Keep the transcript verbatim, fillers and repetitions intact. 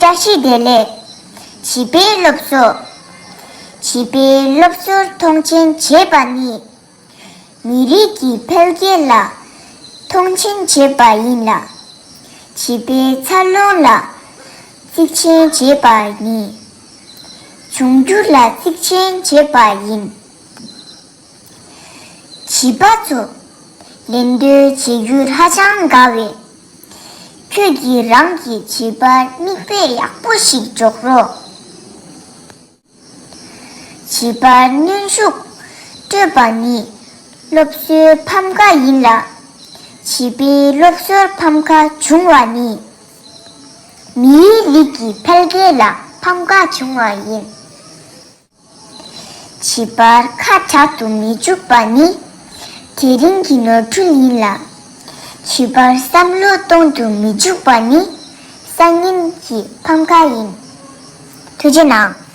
བཀྲ་ཤིས་བདེ་ལེགས། བྱིས་པའི་སློབ་གསོ། བྱིས་པའི་སློབ་གསོར་མཐོང་ཆེན་བྱེད་པ་ནི། མི་རིགས་ཀྱི་འཕེལ་རྒྱས་ལ་མཐོང་ཆེན་བྱེད་པ་ཡིན་ལ། བྱིས་པའི་འཚར་ལོངས་ལ་གཙིགས་ཆེན་བྱེད་པ་ནི། འབྱུང་འགྱུར་ལ་གཙིགས་ཆེན་བྱེད་པ་ཡིན། བྱིས་པ་ཚོ། ལེན་འདོད་བྱེད་རྒྱུར་ཧ་ཅང་དགའ་བས། ཁྱོད་ཀྱིས་རང་གི་བྱིས་པར་མིག་དཔེ་ཡག་པོ་ཞིག་འཇོག་རོགས། བྱིས་པར་གནོན་ཤུགས་སྤྲོད་པ་ནི་སློབ་གསོའི་ཕམ་ཁ་ཡིན་ལ། བྱིས་པའི་སློབ་གསོར་ཕམ་ཁ་བྱུང་བ་ནི། མིའི་རིགས་ཀྱི་འཕེལ་རྒྱས་ལ་ཕམ་ཁ་བྱུང་བ་ཡིན། བྱིས་པར་ཁ་གྲག་ཏུ་མི་འཇུག་པ་ནི་དེ་རིང་གི་ནོར་འཁྲུལ་ཡིན་ལ། བྱིས་པར་བསམ་བློ་གཏོང་དུ་མི་འཇུག་པ་ནི་སང་ཉིན་གྱི་ཕམ་ཁ་ཡིན། ཐུགས་རྗེ་གནང་།